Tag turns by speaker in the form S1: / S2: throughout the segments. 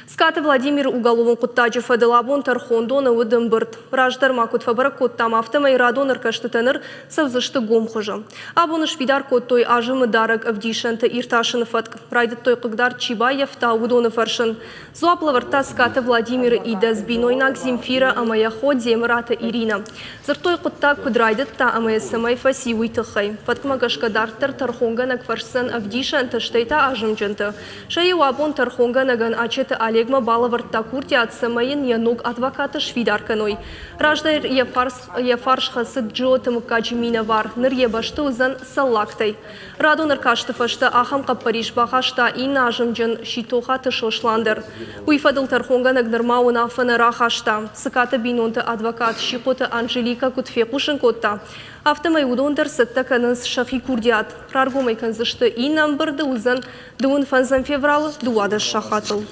S1: Скаты Владимиры уголовон хъуыддаджы фӕдыл абон тӕрхондоны уыд ӕмбырд. Раздӕр ма куыд фӕбӕрӕг кодтам, афтӕмӕй радон ӕркӕстытӕ ныр цӕудзысты гом хуызы. Абон сфидар кодтой азымы дарӕг ӕвдисӕнты иртасыны фӕтк. Райдыдтой хъыгдард чи баййӕфта, уыдоны фӕрсын. Дзуапп лӕвӕрдта Скаты Владимиры идӕдз бинойнаг Земфирӕ ӕмӕ йӕ хо Демыраты Иринӕ. Дзырдтой, хъуыддаг куыд райдыдта ӕмӕ йӕ цӕмӕй фӕци, уый тыххӕй. Фӕткмӕ гӕсгӕ дарддӕр тӕрхонгӕнӕг фӕрсдзӕн ӕвдисӕнты, стӕй та азымджынты. Сӕ иу абон тӕрхонгӕнӕгӕн Ачеты Олегмӕ балӕвӕрдта курдиат, цӕмӕй йын йӕ ног адвокаты сфидар кӕной. Раздӕр йӕ фарс, йӕ фарс хӕцыд Джиоты мыггаджы минӕвар, ныр йӕ бӕсты уыдзӕн Цӕллагтӕй. Радон ӕркасты фӕстӕ ахӕм хъӕппӕрис бахаста иннӕ азымджын Ситохаты Сослан дӕр. Уый фӕдыл тӕрхонгӕнӕг нырма уынаффӕ нӕ рахаста. Цыкаты бинонты адвокат Сихъоты Анжеликӕ куыд фехъусын кодта, афтӕмӕй уыдон дӕр цӕттӕ кӕнынц сӕхи курдиат. Раргом ӕй кӕндзысты иннӕ ӕмбырды уыдзӕн Дыууын фӕндзӕм февралы 12 сахатыл.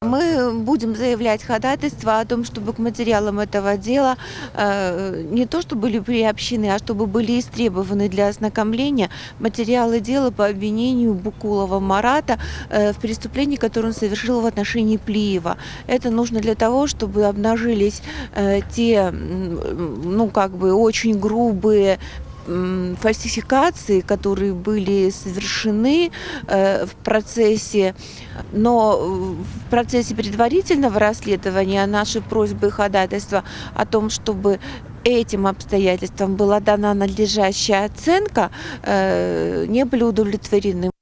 S2: Мы будем заявлять ходатайство о том, чтобы к материалам этого дела не то что были приобщены, а чтобы были истребованы для ознакомления материалы дела по обвинению Букулова Марата в преступлении, которое он совершил в отношении Плиева. Это нужно для того, чтобы обнажились те, ну, как бы очень грубые фальсификации, которые были совершены в процессе. Но в процессе предварительного расследования наши просьбы и ходатайства о том, чтобы этим обстоятельствам была дана надлежащая оценка, не были удовлетворены.